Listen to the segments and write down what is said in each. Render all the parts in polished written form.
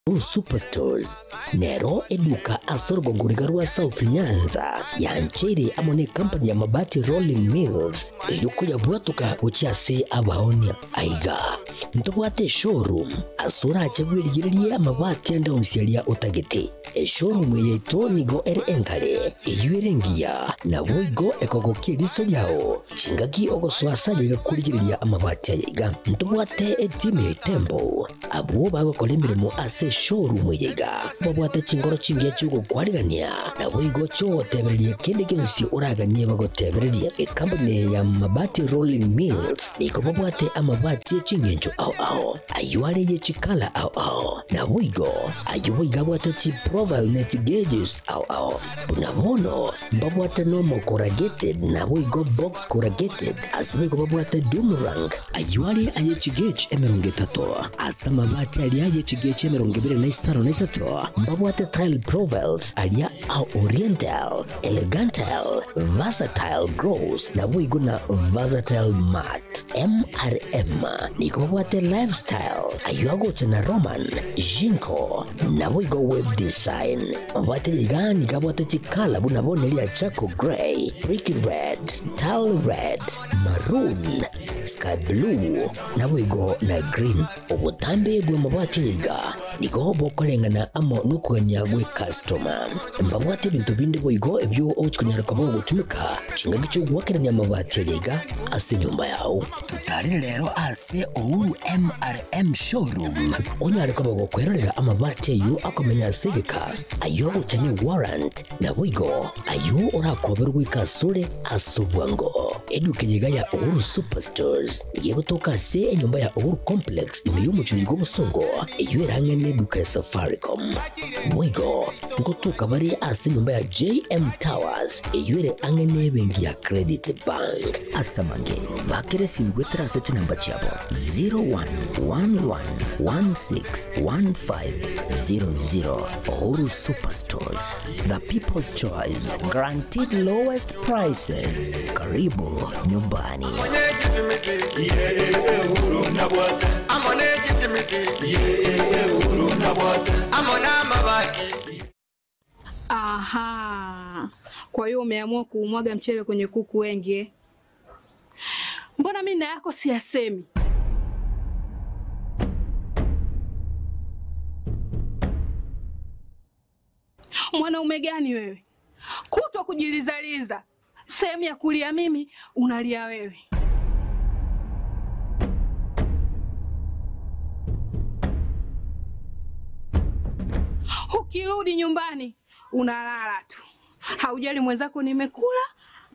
Uhuru Superstores nero eduka ase orogongo riga rwa South Nyanza yancheire amo ne company ya Mabati Rolling Mills eyio koyabwatoka gochia ase abaonia. Aiga ntobwate eshowroom ase orache bwerigererie amabati ande onsi aria otagete. Eshowroom eye yaito nigo ere enkare, eyio ere engiya, naboigo ekogokia eriso riao chingaki ogosoa ase aye iga korigereria amabati aya iga. Ntobwate etimu ya Itembo Abwo bagokora emeremo ase eshowroom eye iga babwate chinkoro chingiya chi'ogokwarigania, naboigo chi'ogotebereria kende gionsi oraganie bagotebererie. Ekampuni eye ya Mabati Rolling Mills nigo babwate amabati e ching'encho ao ao, ayio are ye chikala ao ao, naboigo ayio boigo abwate chiprofile ne chigauges ao ao. Buna bono mbabwate normal corrugated naboigo box corrugated, ase boigo babwate doom rank, Ayio are aye chigechi 30, ase amabati aria aye chigechi 23 mbabwate tile profiles aria a Oriental, Elegantal, Versatile Gloss, naboigo na Versatile Matte. MRM nigo babwate Lifestyle, ayio agocha na Roman, Jinko, naboigo Wave Design. Mabati aya iga nigo abwate chikala buna bono eria Charcoal Grey, Brick Red, Tile Red, Maroon, sky blue, naboigo na green. Obotambe bw'amabati aya iga nigo bokoreng'ana amo nokogania gw'ekastoma. Mbabwate ebinto binde boigo ebio ogochi konyara koba ogotumeka chingaki chi'ogoakerania amabati aya iga ase enyomba yao. Totarere rero ase Uhuru MRM Showroom onyare koba gokwerorera amabati ayio akomenya ase egeka, ayio agocha ne warrant, Naboigo ayio orakoberwe goika asore ase obwango. Eduka eye iga ya Uhuru Superstores nigo egotoka ase enyomba ya Uhuru Complex ime y'omochie oyo bw'obosongo, eyio ere ang'e neduka ya Safaricom. Boigo ngotoka bare ase enyomba ya JM Towers eyio ere ang'e nebenki ya Credit Bank. Ase amange, bakera esimi goetera ase chinamba chiabo 0111161500. Uhuru Superstores, the people's choice, guaranteed lowest prices. Karibu nyumbani. Aha, kwa hiyo umeamua kuumwaga mchele kwenye kuku wengi eh? Mbona mimi na yako siyasemi? Mwanaume gani wewe? Kutwa kujilizaliza, sehemu ya kulia mimi unalia wewe. Ukirudi nyumbani unalala tu, haujali mwenzako nimekula,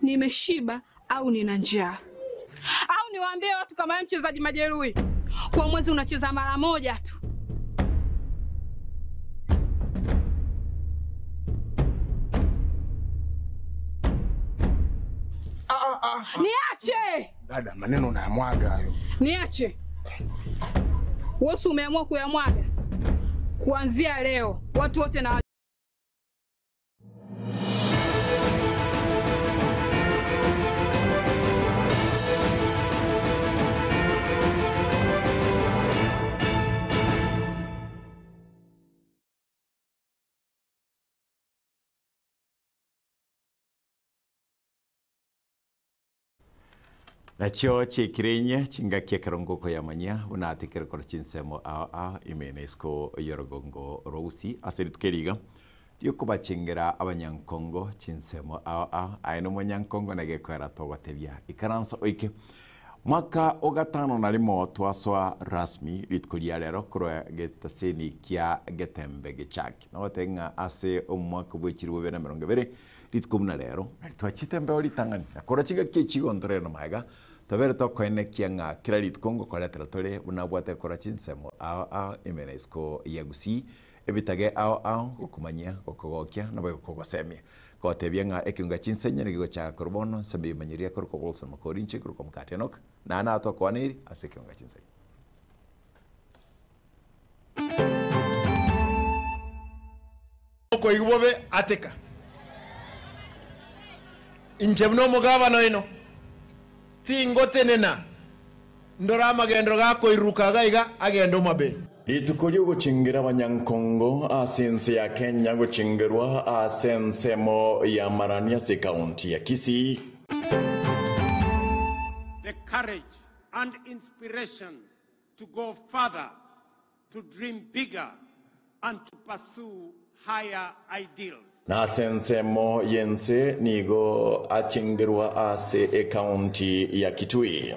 nimeshiba au nina njaa. Au niwaambie watu kama wewe mchezaji majeruhi, kwa mwezi unacheza mara moja tu. Niache, Dada, maneno unayamwaga hayo. niache. Wewe si umeamua kuyamwaga? Kuanzia leo watu wote na Nachio chiaikire chingaki ekero ngokoyamanyia buna atekere korwa chinsemo ao ao ime na isiko y'orogongo rwa Gusii ase rituko eri iga riokobachengera abanyankongo chinsemo ao ao aye na omonyankongo na gekoera togotebia ikaransa oike mwaka o gatano na rimo twasoa rasmi rituko ria rero korwa getaseni kia getembe gechake nogoteba ng'a ase omwaka bwe chilifu bibere na emerongo ebere Rituko buna rero, nari twachete embeo ritang'ani, na korwa chingaki echi igo ntorere nomaiga, tobere tokoenekia ng'a kera rituko ngokoretera tore buna abwate korwa chinsemo ao ao ime na isiko ya Gusii, ebitage ao ao, gokomanyia, gokogokia, naboigo kogosemia. Gotebia ng'a ekeunga chinsenye nigo gegochaka korwa bono, nsemo ebimanyereria korwa kwa Wilson Makori inche korwa kwa Mokati Enock, naende natokwaneirie ase ekeunga chinsenye. Okoigwa bobe ateka. Inche buna omogabana oino, tingotenena ndore amagenderero gakoiruruka iga iga agende Homa Bay. Rituko riogochingera abanyankongo ase ense ya Kenya gochingerwa ase ensemo ya Marani ase ekaunti ya Kisii. The courage and inspiration to go further, to dream bigger, and to pursue higher ideals. Na ase ensemo y'ense nigo achingerwa ase ekaunti ya Kitui.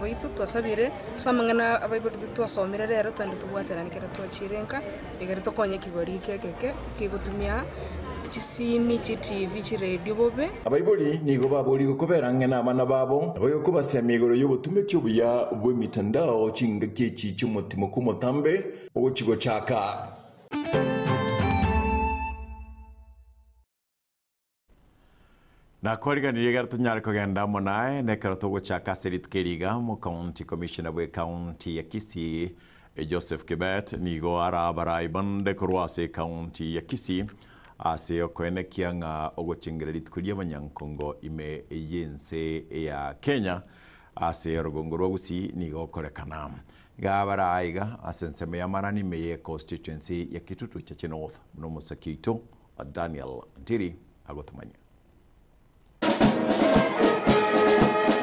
Baito twasabire ase amang'ana abaibori twasomire rero twende tobwaterane kera twachire nka egere tokonye ekegori eke ekeke kegotumia chisimi, chitivi, chiredio bobe. Abaibori nigo baborigwe kobera ang'e nabana babo, naboigo kobasemia igoro y'obotumeki obuya bw'emitandao chingaki echi chi'omotimo kw'omotambe ogochia gochaka. Nakwariganirie ekero tonyare kogenda amo naye, na ekero togochaka ase rituko eri iga, Omocounty Commissioner bw'ecounty ya Kisii, Joseph Kibet, nigo arabarai bande korwa ase ecounty ya Kisii ase okoenekia ng'a ogochengera rituko ri'abanyankongo ime y'ense ya Kenya ase orogongo rwa Gusii nigo okorekana. Iga abaraa iga ase ensemo y'amarani ime ye constituency ya Kitutu Chache North buna omosaki oito Daniel Ntiri agotomanyia.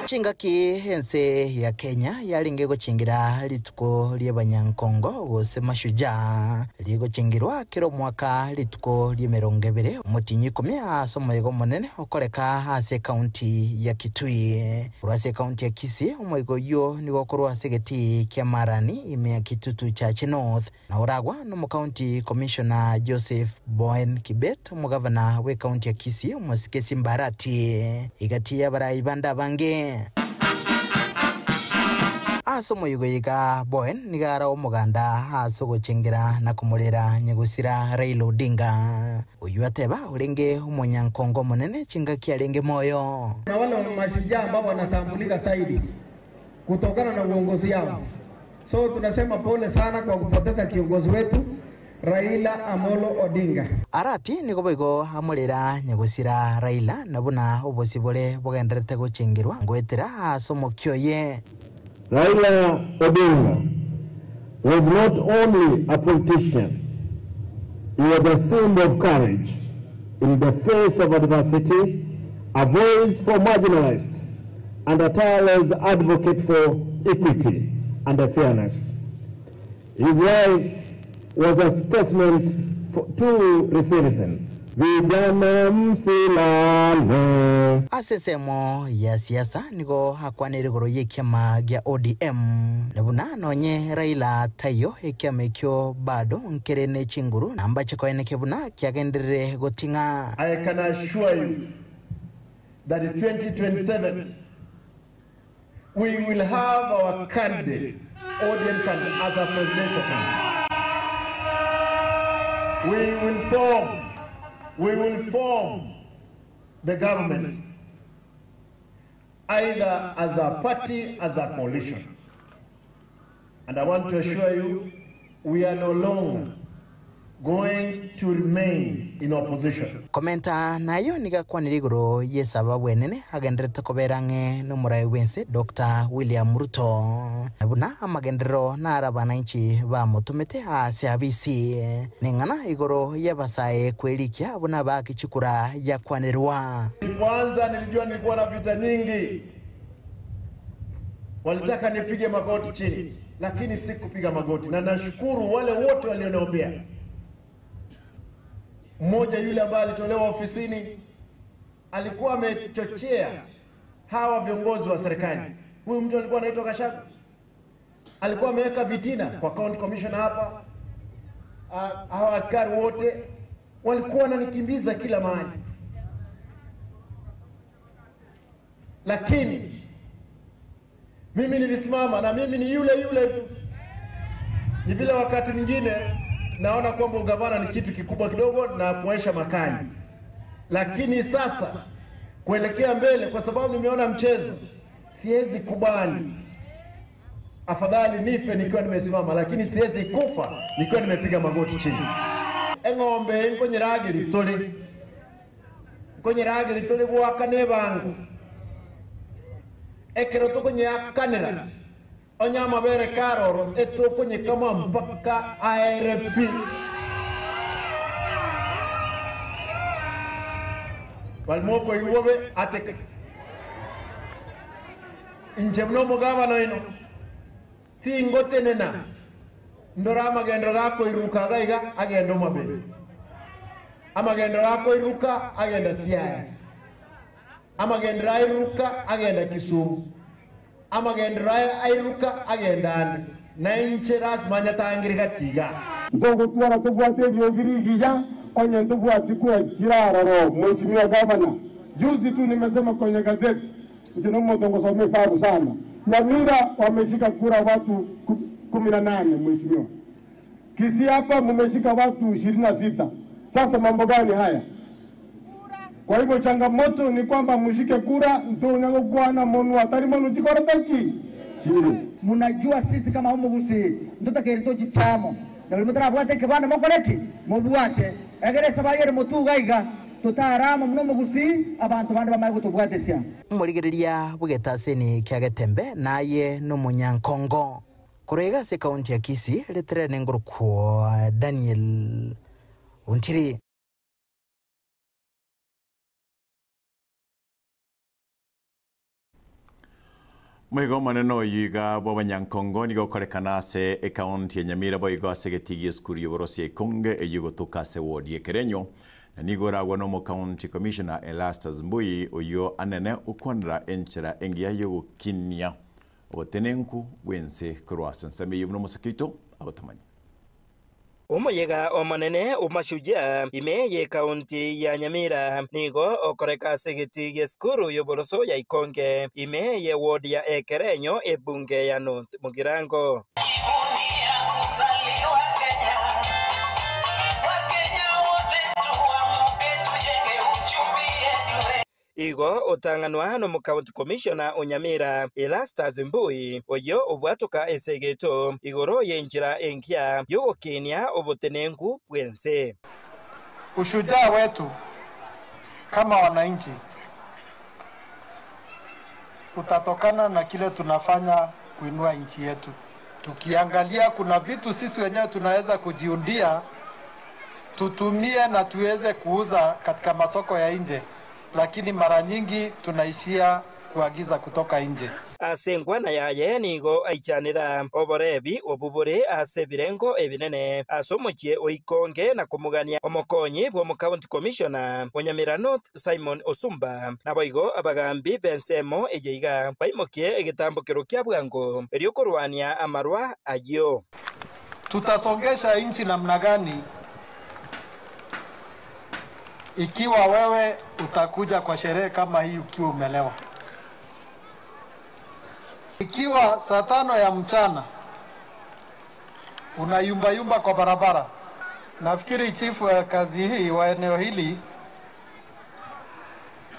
Chingaki ense ya Kenya yarenge gochingira rituko ri'Abanyankongo gose Mashujaa, rigochingirwa kera omwaka rituko ri'emerongo ebere omotienyi ikomi ase omoyega omonene okoreka ase ekaunti ya Kitui. Korwa ase ekaunti ya Kisii omoyega oyio nigo okorwa ase egetii kia Marani ime ya Kitutu Chache North. Na oragwa nomocounty commissioner Joseph Boen Kibet, omogavana bw'ecounty ya Kisii omosike Simba Arati, egati y'abarai bande abange. Ase omoyega oyo iga Boen nigo ara omoganda ase ogochengera na komorera nyagosira Raila Odinga, oyio ateba orenge omonyankongo omonene chingaki arenge moyo. Na wale mashujaa ambao wanatambulika zaidi kutokana na uongozi yao. So tunasema pole sana kwa kupoteza kiongozi wetu Raila Amolo Odinga. Arati nigo boigo amorera nyagosira Raila na buna obosibore bogenderete gochengerwa ngoetera ase omokia oye. Raila Odinga was not only a politician, he was a symbol of courage in the face of adversity, a voice for marginalized, and a tireless advocate for equity and fairness. His life was a testament to resilience. Vijana msilale. Ase ensemo ya siasa nigo akwanire igoro y'ekiama gia ODM na buna nonye Raila taiyo ekiama ekio bado nkere ne chinguru na mbache koeneke buna kiagenderere goting'a. I can assure you that in 2027 we will have our candidate, ODM candidate, as a presidential candidate. We will form the government either as a party, as a coalition. And I want to assure you, we are no longer going to remain in opposition. Komenta nayo nigakwanire igoro y'esababu enene agenderete kobera ng'e n'omorai bwense Dr. William Ruto buna amagenderero nara abananchi bamotumete ase abisi neng'ana igoro y'abasae kwerikia buna bakichukura yakwanirwa. Nilipoanza nilijua nilikuwa na vita nyingi, walitaka nipige magoti chini, lakini sikupiga magoti, na nashukuru wale wote walioniombea. Mmoja yule ambaye alitolewa ofisini alikuwa amechochea hawa viongozi wa serikali. Huyu mtu alikuwa anaitwa Gachagua, alikuwa ameweka vitina kwa county commissioner hapa. Hawa askari wote walikuwa wananikimbiza kila mahali, lakini mimi nilisimama, na mimi ni yule yule tu. Ni vile wakati mwingine naona kwamba ugavana ni kitu kikubwa kidogo na kuesha makali, lakini sasa kuelekea mbele, kwa sababu nimeona mchezo, siwezi kubali. Afadhali nife nikiwa nimesimama, lakini siwezi kufa nikiwa nimepiga magoti chini. Eng'ombe nkonyerageri tuli nkonyerageri tuli gwaka nebango ekero tokonyeakanera Onye amabere karoro etokonyekama mpaka aere pi. Barimo okoigwa bobe ateke. Inche buna omogabana oino, tingotenena ndore amagenderero gakoiruruka iga iga agende Homa-Bay, amagenderero gakoiruruka agenda Siaya, amagenderero airuruka agenda Kisumu, amagenderero airuruka agenda ande, na inche lasima nyatangere gati iga. Ntogotwara tobwate eriogi rigiya onye ntobwati kwachira aroro. Mheshimiwa Gavana, juzi tu nimesema kwenye gazeti, nje nomoto ngosome hesabu sana. Nyamira wameshika kura watu 18, mheshimiwa. Kisii hapa mumeshika watu 26. Sasa mambo gani haya? Kwa hivyo changamoto ni kwamba mshike kura ntonyago monu atari monu chikora taki chini. Munajua sisi kama omugusi ntotakerito chichamo na buli mutarabwate kibanda mokoreki mubwate egere sabayere mutugaiga tutarama muno mugusi abantu bandi bamaye gutubwatesia. Omorigereria bwegetaseni kia Getembe naye nomonyankongo korwa ase ekaunti ya Kisii reterere nengorokwo Daniel Ontiri. Moigo omonene oyo iga bwa abanyankongo nigo okorekana ase ekaunti ya Nyamira boigo ase egetigi esukuru y'oborosi ya Ikonge eyio egotoka ase ward ya Ekerenyo na nigo oragwa na omocounty commissioner Erastus Mbui oyio anene okwanera enchera engiya y'ogokinia obotenenku bw'ense korwa ase ensemo eyio buna omosike oito agotomanya. Omoyega omonene o Mashujaa ime y'ekaunti ya Nyamira nigo okoreka ase egeti gi'esukuru y'oboroso ya Ikonge ime y'eward ya Ekerenyo ebunge ya North Mugirango. Igo otang'anwa nomocounty commissioner o Nyamira Erastus Mbui oyo obwatoka esegeto igoro y'enchera enkia y'ogokinia obotenenku bw'ense. Ushujaa wetu kama wananchi utatokana na kile tunafanya kuinua nchi yetu. Tukiangalia kuna vitu sisi wenyewe tunaweza kujiundia, tutumie na tuweze kuuza katika masoko ya nje, lakini mara nyingi tunaishia kuagiza kutoka nje. Ase enkwana yaye nigo aichanera oborebi obubore ase ebirengo ebinene ase omochie oikonge na komogania omokonyi bwa omocounty commissioner o Nyamira North Simon Osumba naboigo abagambi b'ensemo eye iga baimokie egetambokero kia bwango eriokorwania amarwa ayio. Tutasongesha nchi namna gani ikiwa wewe utakuja kwa sherehe kama hii ukiwa umelewa? Ikiwa saa 5 ya mchana unayumbayumba kwa barabara, nafikiri chifu wa kazi hii wa eneo hili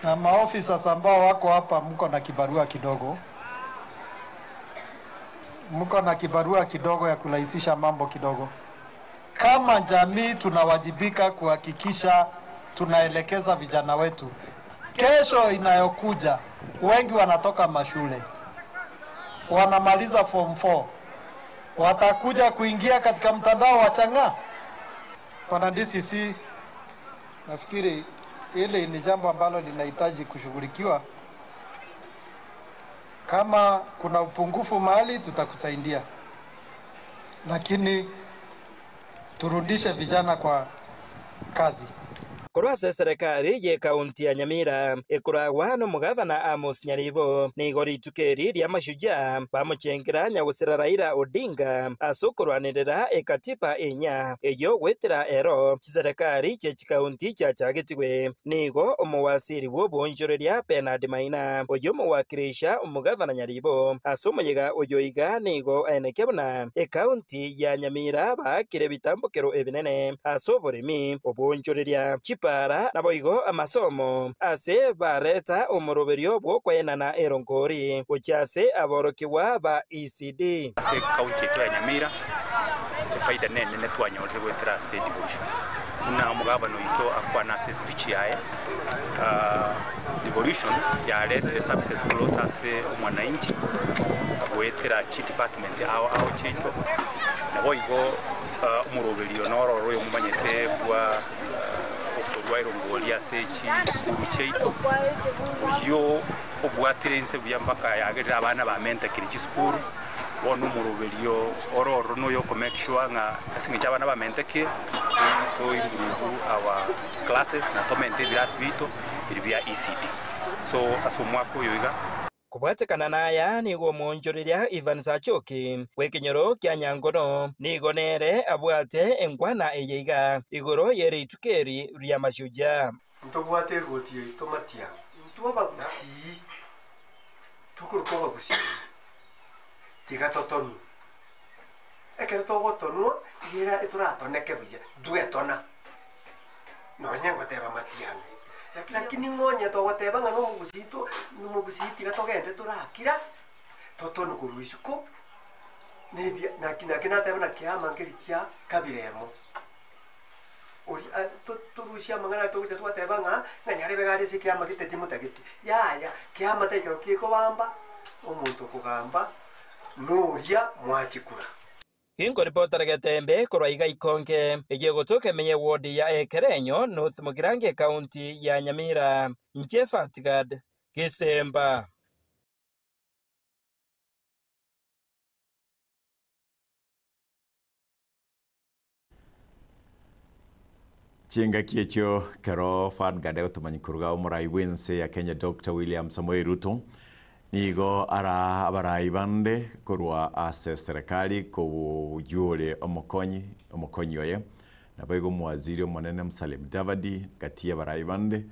na maofisa ambao wako hapa, mko na kibarua kidogo, mko na kibarua kidogo ya kurahisisha mambo kidogo. Kama jamii tunawajibika kuhakikisha tunaelekeza vijana wetu. Kesho inayokuja wengi wanatoka mashule, wanamaliza form 4, watakuja kuingia katika mtandao wa chang'aa. Bwana DCC, nafikiri hili ni jambo ambalo linahitaji kushughulikiwa. Kama kuna upungufu mahali tutakusaidia, lakini turudishe vijana kwa kazi. Korwa ase serikali ye kaunti ya Nyamira ekoragwa nomogavana Amos Nyaribo nigo rituko eri ria Mashujaa bamochengera nyagosera Raila Odinga ase okorwanerera ekatiba enya eyo gwetera ero chiserikali che chikaunti chiachagetigwe nigo omowasiri bwa obonchoreria Bernard Maina oyo omowakirisha omogavana Nyaribo ase omoyega oyo iga nigo aeneke buna ekaunti ya Nyamira baakire ebitambokero ebinene ase oboremi obonchoreria para naboigo amasomo ase bareta omoroberio bwokwenana eronkori gochia ase aborokiwa ba ECD. Ase kaunti yetu ya Nyamira efaida nene twanyorire gwetera ase devolution na omugabano oito akwana ase speech yaye. Devolution yaretire services close ase omwananchi. Goetera chidepartment ao ao chiaito, naboigo omoroberio noro oro oyomomanyete bwa okorua erongori ase chisukuru chiaito, oyio obwatire inse buya mpaka yagerire abana bamentekire chisukuru, bono omoroberio oro ororo noyo oko make sure ng'a ase eng'encho abana bamentekire, to improve our classes na tomente ebirasi biaito ebi bia ECD. So ase omwaka oyo iga. Kobwatekana naya nigo omoonchoreria Evans Achoki bw'ekenyoro kia Nyangono nigo nere abwate enkwana eye iga igoro ye rituko eri ri'amashujaa. Ntobwate egoti yaito matiang'i. Intwe abagusii tokorokwa abagusii, tiga totonwe. Ekero togotonwa, iga toratoneke buya, ntwetona. Nonye ngoteba matiang'i, lakini ng'o onye togoteba ng'a nomogusii to nomogusii tiga togende torakira, totone korwa isiko, na ebia naki naki nateba na kiama nkeri kia kabira emo. Oria a to torusie amang'ana aya togocha twateba ng'a, ng'a nyarebe iga are ase ekiama gete timotageti, yaya, kiama taikero gekobamba, omonto okogamba, noria mwachikura. Ginkoripotera Getembe korwa iga Ikonge, eyio egotoka ime y'eward ya Ekerenyo, North Mugirango Ekaunti ya Nyamira. Inche Fatgad Gisemba. Chingaki echio kero Fadgad agotomanya koruga omorai bw'ense ya Kenya Dr. William Samoei Ruto nigo araa abarai bande korwa ase serikali koyore omokonyi omokonyi oye naboigo omowaziri omonene Musalia Mudavadi gati y'abarai bande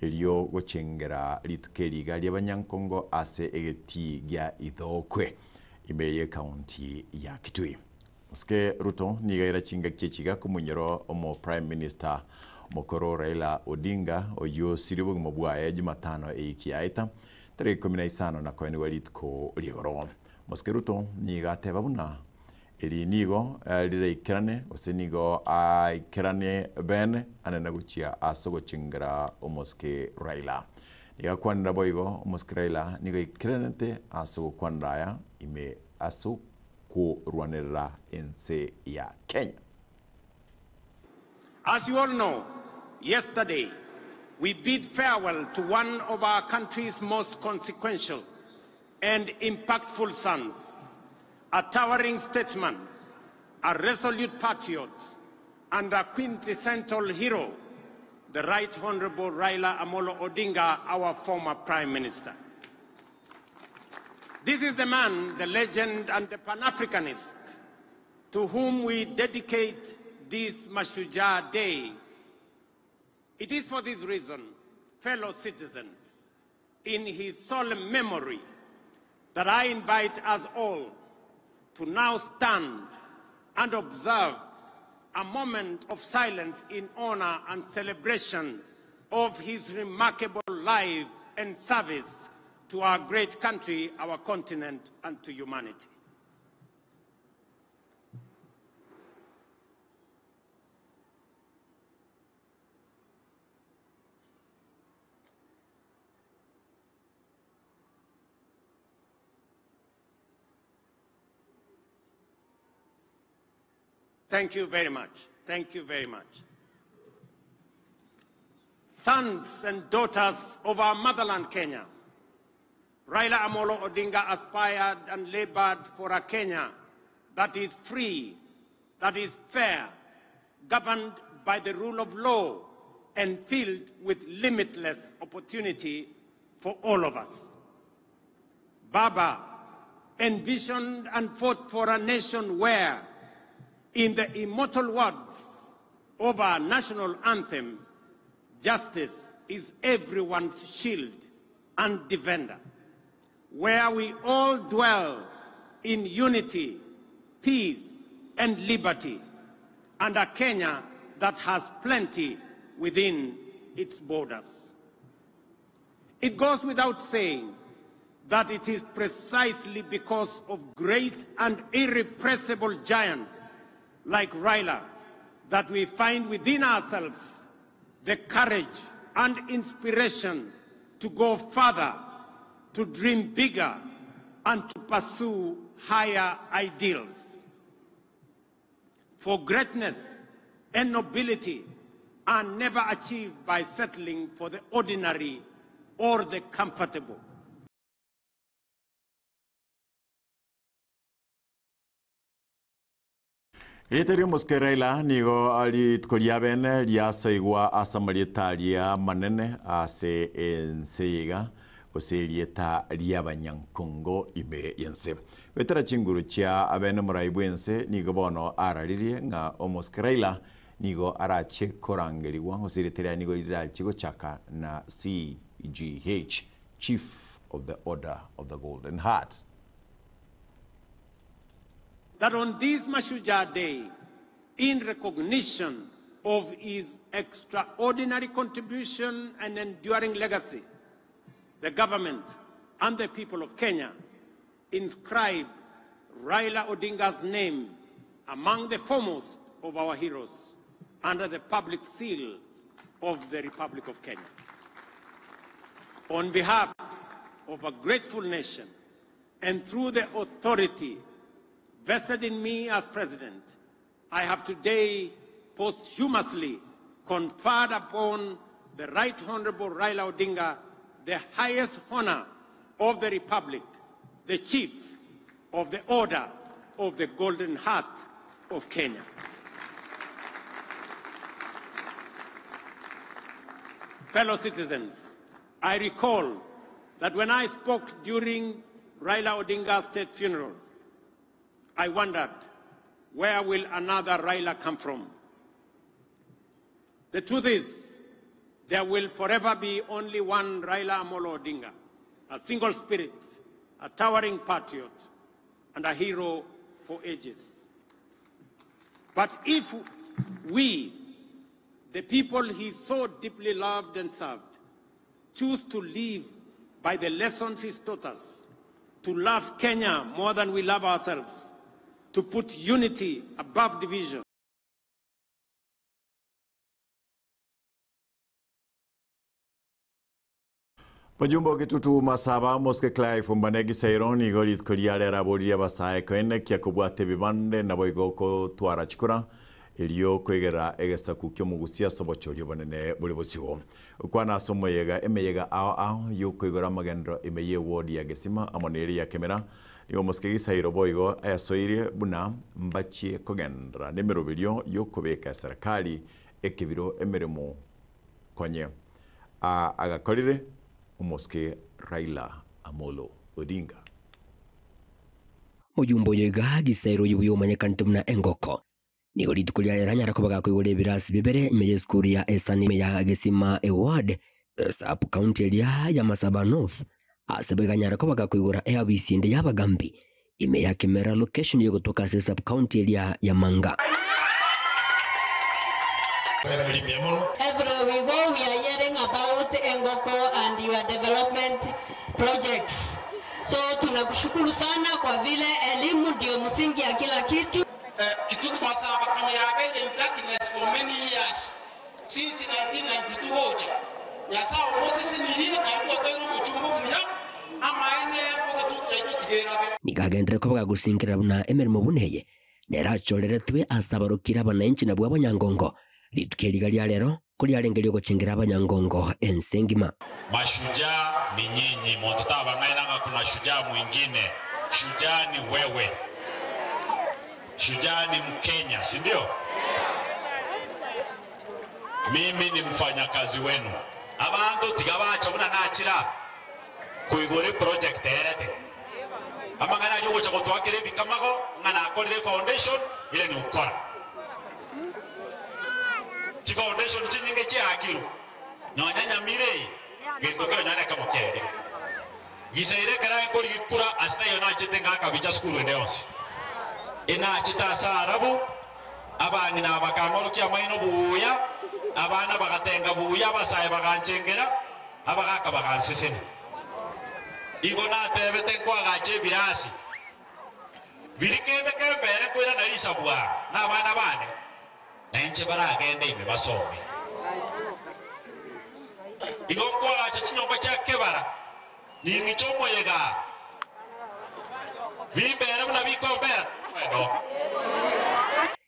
erio gochengera rituko eri iga ri'abanyankongo ase egetii gia Ithookwe ime y'ecounty ya Kitui. Osike Ruto nigo aira chingaki echi iga komoinyora omo Prime Minister omokoro Raila Odinga oyio osirie obogima bwaye Jumatano eyiki yaeta tariki 15 na koenigwa rituko ri'igoro. Mosike Ruto nigo ateba buna eri nigo riraikerane gose nigo aikerane bene anene gochia ase ogochengera omosike Raila. Nigo akwanera boigo omosike Raila nigo aikeranete ase ogokwanera aya ime ase korwanerera ense ya Kenya. As you all know, yesterday we bid farewell to one of our country's most consequential and impactful sons, a towering statesman, a resolute patriot, and a quintessential hero, the Right Honorable Raila Amolo Odinga, our former Prime Minister. This is the man, the legend, and the Pan-Africanist to whom we dedicate this Mashujaa Day. It is for this reason, fellow citizens, in his solemn memory, that I invite us all to now stand and observe a moment of silence in honor and celebration of his remarkable life and service to our great country, our continent, and to humanity. Thank you very much. Thank you very much. Sons and daughters of our motherland, Kenya, Raila Amolo Odinga aspired and labored for a Kenya that is free, that is fair, governed by the rule of law, and filled with limitless opportunity for all of us. Baba envisioned and fought for a nation where, in the immortal words of our national anthem, justice is everyone's shield and defender, where we all dwell in unity, peace, and liberty, and a Kenya that has plenty within its borders. It goes without saying that it is precisely because of great and irrepressible giants like Raila that we find within ourselves the courage and inspiration to go further, to dream bigger, and to pursue higher ideals. For greatness and nobility are never achieved by settling for the ordinary or the comfortable. Rieta ri'omosike Raila nigo rituko ria bene riasoigwa ase amarieta aria amanene ase ense iga, gose erieta ri'abanyankongo ime y'ense. Goetera chinguru chia abene omorai bw'ense nigo bono araririe ng'a omosike Raila nigo arache korangerigwa gose erieta riaye nigo rirache gochaka na CGH, Chief of the Order of the Golden Heart. That on this Mashujaa Day, in recognition of his extraordinary contribution and enduring legacy, the government and the people of Kenya inscribe Raila Odinga's name among the foremost of our heroes under the public seal of the Republic of Kenya. On behalf of a grateful nation and through the authority vested in me as president, I have today posthumously conferred upon the Right Honorable Raila Odinga the highest honor of the Republic, the Chief of the Order of the Golden Heart of Kenya. Fellow citizens, I recall that when I spoke during Raila Odinga's state funeral, I wondered, where will another Raila come from? The truth is, there will forever be only one Raila Amolo Odinga, a single spirit, a towering patriot, and a hero for ages. But if we, the people he so deeply loved and served, choose to live by the lessons he's taught us, to love Kenya more than we love ourselves, to put unity above division, Bajumbe o Kitutu Masaba Mosike Clive Mbanegi Sairo nigo rituko riare araboririe abasae koenekia kobwata ebibande naboigo gotwara chikura erio koegera egesaku ki'omogusia ase obochori obonene bore bosio. Gokwana ase omoyega emeyega ao ao yokoigora amagenderero ime y'eward ya Gesima amo nere ya Kemera nigo Mosike Gisairo boigo ayasoirie buna mbachie kogenderera nemeroberio yokobeka eserekari ekebiro emeremo konye agakorire omosike Raila Amolo Odinga. Mojumbe oyo iga Gisairo oyio buya omanyekanete buna Engoko. Nigo rituko riaye aranyare koba gakoigora ebirasi bibere ime y'esukuru ya Esani ime ya Gesima Eward, Sub County eria ya Masaba North, ase boigo anyare koba gakoigora eabisi ende y'abagambi ime ya Kimera Location egotoka ase Sub County eria ya Manga. Everywhere we go we are hearing about Engoko and your development projects. So tunakushukuru sana kwa vile elimu ndio msingi ya kila kitu. Kitutu Masaba kano yabeire in darkness for many years since 1992 gocha Nyasaye omosesenirie naintwe otoire omochumba omuya amaene ogatutu yaito tigerabe. Nigo agenderere koba gagosinkerera buna emeremo buna eye nerachoreretwe ase abarokire abananchi nabwo abanyangongo, rituko eri iga ria rero koriarenge riogochengera abanyangongo ense engima. Mashujaa ni nyinyi, monto tabang'aina ng'a kuna shujaa mwingine. Shujaa ni wewe, shujaa ni Mkenya, si ndio? Mimi ni mfanyakazi wenu. Abanto tiga bacha buna nachira koigora eproject erete amang'ana aria ogocha gotwakera ebikamago ng'a nakorire efoundation ere ni gokora chifoundation chinyinge chiakirwe nonya nyamira eye gento kero nonya nekemo kiaerire gisaire ekero aye kura ase taiyo nachete ng'akabicha sukuru ende yonsi enachete ase arabu abang'ina bakang'orokia amaino buya abana bagatenga buya abasae baganchengera abagaka bagansesenia igo natebete nkoagacha ebirasi biri kende kembere nkoirana risabwa na abana bane nainche baragende ime basome igo nkoagacha chinyomba chia kebara ning'iche omoyega Bimbere buna bikombera mwendo.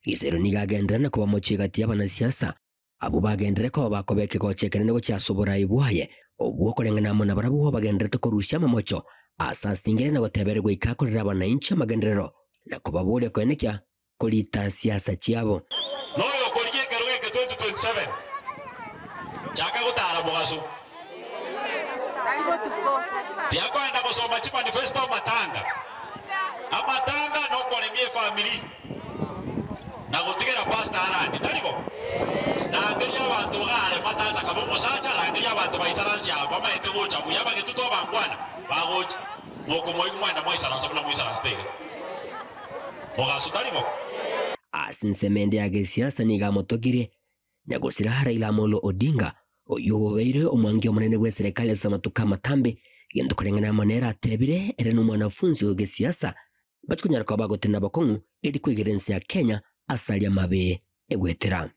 Gisero nigo agenderera na kobamochia egati y'abanasiasa abwo bagenderere koba bakoba ekegocha ekenene gochia ase oborai bwaye, obwo okoreng'ana amo nabarabwo bagendererete korusia amamocho ase asingire na goteberigwa goika akorere abanainchi amagenderero na kobaboria koenekia korita siasa chiabo. Noyo okorigia ekerogo eke 2027, chaka gotara mogaso. Tiakoenda gosoma chimanifesto amatanga. Amatanga nokoremia efamiri na gotigera pastor arandi, tari bo? Rangeria abanto gare matata kaba omosacha, rangeria abanto baisaranse aba bamaete gocha buya abagetutu abangwana bagocha. Mokomoigwa mwenda mwaisaransa buna moisaransete iga. Mogaso, tari bo? Ase ensemo ende ya gesiasa nigo amotogire Nyagosira Raila Amolo Odinga, oyio obeire omwangi omonene bw'eserekari ase amatuko amatambe, gento koreng'ana amo nere atebire ere nomwanafunzi o gesiasa bachia konyara koba bagotenena bokong'u eri koigera ense ya Kenya ase aria amabe egwetera.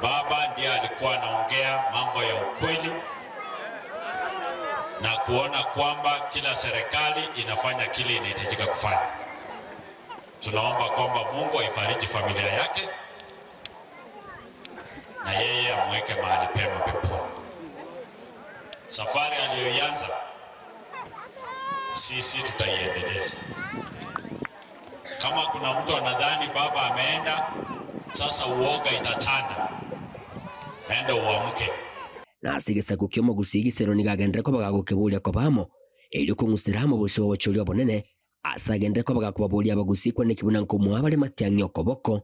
Baba ndiye alikuwa anaongea mambo ya ukweli na kuona kwamba kila serikali inafanya kile inahitajika kufanya. Tunaomba kwamba Mungu aifariji familia yake na yeye amweke mahali pema peponi. Safari aliyoianza sisi tutaiendeleza. Kama kuna mtu anadhani baba ameenda, sasa uoga itatanda, enda uamke. Na ase egesaku ki'omogusii gisero nigo agenderere koba gagokeboria koba amo, erio kong'usera amo bosio bw'obochori obonene, ase agenderere koba gakobaboria abagusii kwane buna nkomoa bare matiang'i okoboko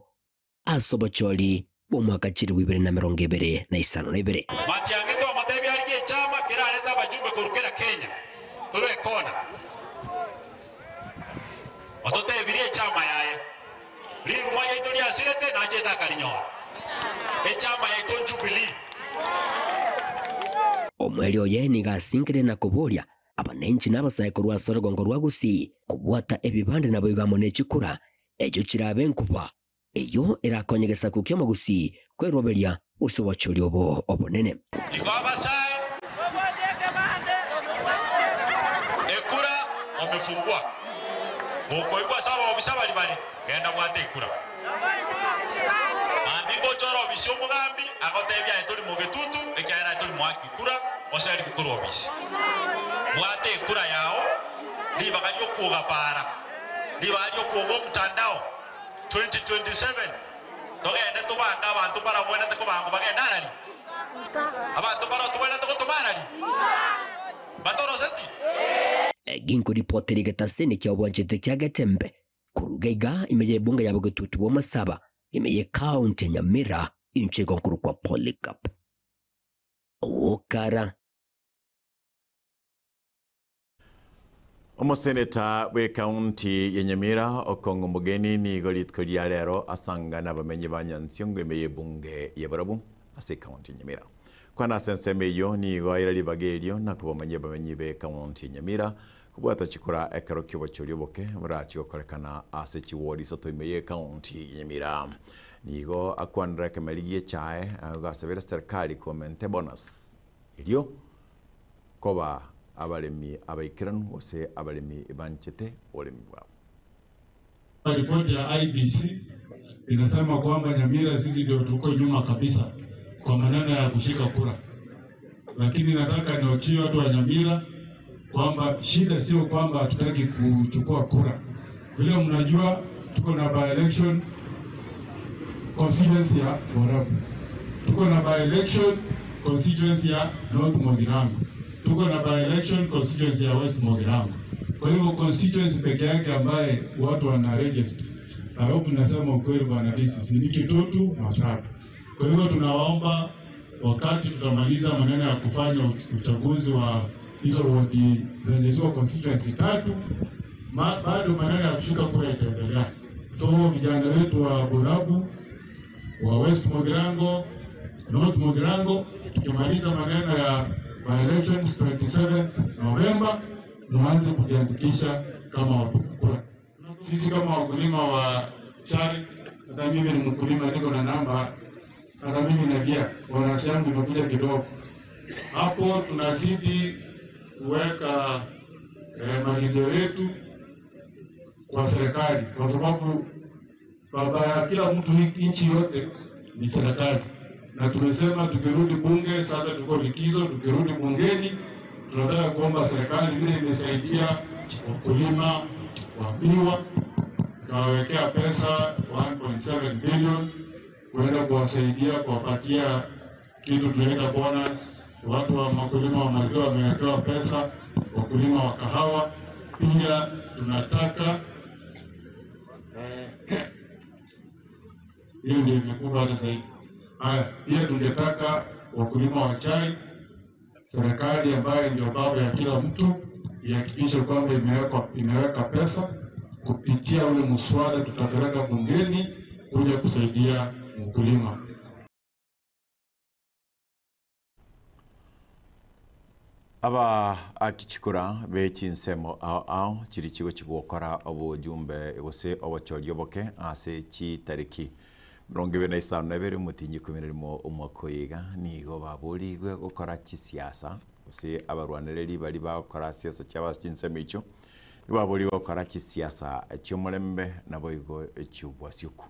ase obochori bw'omwaka 2022. Matiang'i twamotebia arigie echama kerarete abajumbe korwa kera Kenya korwa ekona. Ototebirie echama yaye. Riruma riaito riasirete nachete akarinyora. Echama yaito Jubilee. Omweri oye nigo asinkire na koboria abananchi na abasae korwa ase orogongo rwa Gusii kobwata ebibande naboigo amo ne chikura echio chirabe nkuba eyio erakonye egesaku ki'omogusii kweroberia gose obochori obo obonene. Igo abasae ekura omefungwa, gokoigwa ase abaofisa baria bare, genda bwate ekura. Mambia ngochora ofisi omogambi agotebia aye tori mogetutu ekiagera aye tori moaki kura gose ari korwa ofisi. Bwata ekura yao ribaga ri'okwoga para, ribaga ri'okwoga omotandao 2027 togende tobange abanto mbarabwenerete kobangwa bagende arari? Abanto mbaro tobwenerete gotoma arari? Batoroseti? Ginkoripotera egetaseni kia obwanchete kia Getembe koruga iga ime y'ebunge ya Bogetutu bw'Omasaba ime y'ekaunti ya Nyamira inche igo nkorokwa Polycarp Okara. Omoseneta bw'ekaunti ya Nyamira Okong'o Omogeni nigo rituko ria rero asangana abamenyi ba Nyansiongo ime y'ebunge ya Borabu ase ekaunti ya Nyamira. Kwana ase ensemo eyio nigo aira ribaga erio na kobamanyia abamenyi b'ekaunti ya Nyamira kobwata chikura ekero ki'obochori oboke borachie gokorekana ase chiwodi isato ime y'ekaunti ya Nyamira. Nigo akwanera ekemeri gi'echae agasabera serikali komente bonus erio koba abaremi abaikeranu gose abaremi banchete oboremi bwabo. Ripoti ya IEBC inasema kwamba Nyamira sisi ndio tuko nyuma kabisa kwa maneno ya kushika kura, lakini nataka niwachie watu wa Nyamira kwamba shida sio kwamba hatutaki kuchukua kura. Vile mnajua tuko na by election constituency ya Borabu, tuko na by election constituency ya North Mogirango, tuko na by election constituency ya West Mogirango. Kwa hivyo constituency peke yake ambaye watu wana register, I hope nasema ukweli bwana DCC, ni Kitutu Masaku. Kwa hivyo tunawaomba wakati tutamaliza maneno ya kufanya uchaguzi wa hizo wodi zenye ziko constituency tatu, bado maneno ya kushuka kura itaendelea. So vijana wetu wa Borabu, wa West Mogirango, North Mogirango, tukimaliza maneno ya by elections 27 November, muanze kujiandikisha kama wapiga kura. Sisi kama wakulima wa chai, hata mimi ni mkulima, niko na namba, hata mimi nalia bonus yangu imekuja kidogo. Hapo tunazidi kuweka malilio yetu kwa serikali, kwa sababu baba ya kila mtu nchi yote ni serikali, na tumesema tukirudi bunge, sasa tuko likizo, tukirudi bungeni tunataka kuomba serikali vile imesaidia wakulima wa miwa ikawawekea pesa 1.7 billion kuenda kuwasaidia kuwapatia kitu tunaita bonus. Watu wa makulima wa maziwa wamewekewa pesa, wakulima wa kahawa pia. Tunataka hiyo ndio imekufa hata zaidi. Haya, pia tungetaka wakulima wa chai, serikali ambayo ndio baba ya kila mtu ihakikishe kwamba imeweka pesa kupitia ule mswada tutapeleka bungeni kuja kusaidia mkulima. Aba akichikura bechinsemo ao ao chiri chigo chigokora obojumbe gose obochori oboke ase chitariki 22 mutinyi 11 omwaka oiga nigo baborigwe gokora chisiasa gose abarwanereri bari bagokora siasa chiaba chinsemo icho baborigwe gokora chisiasa chiomorembe nabo igo chiobwasiku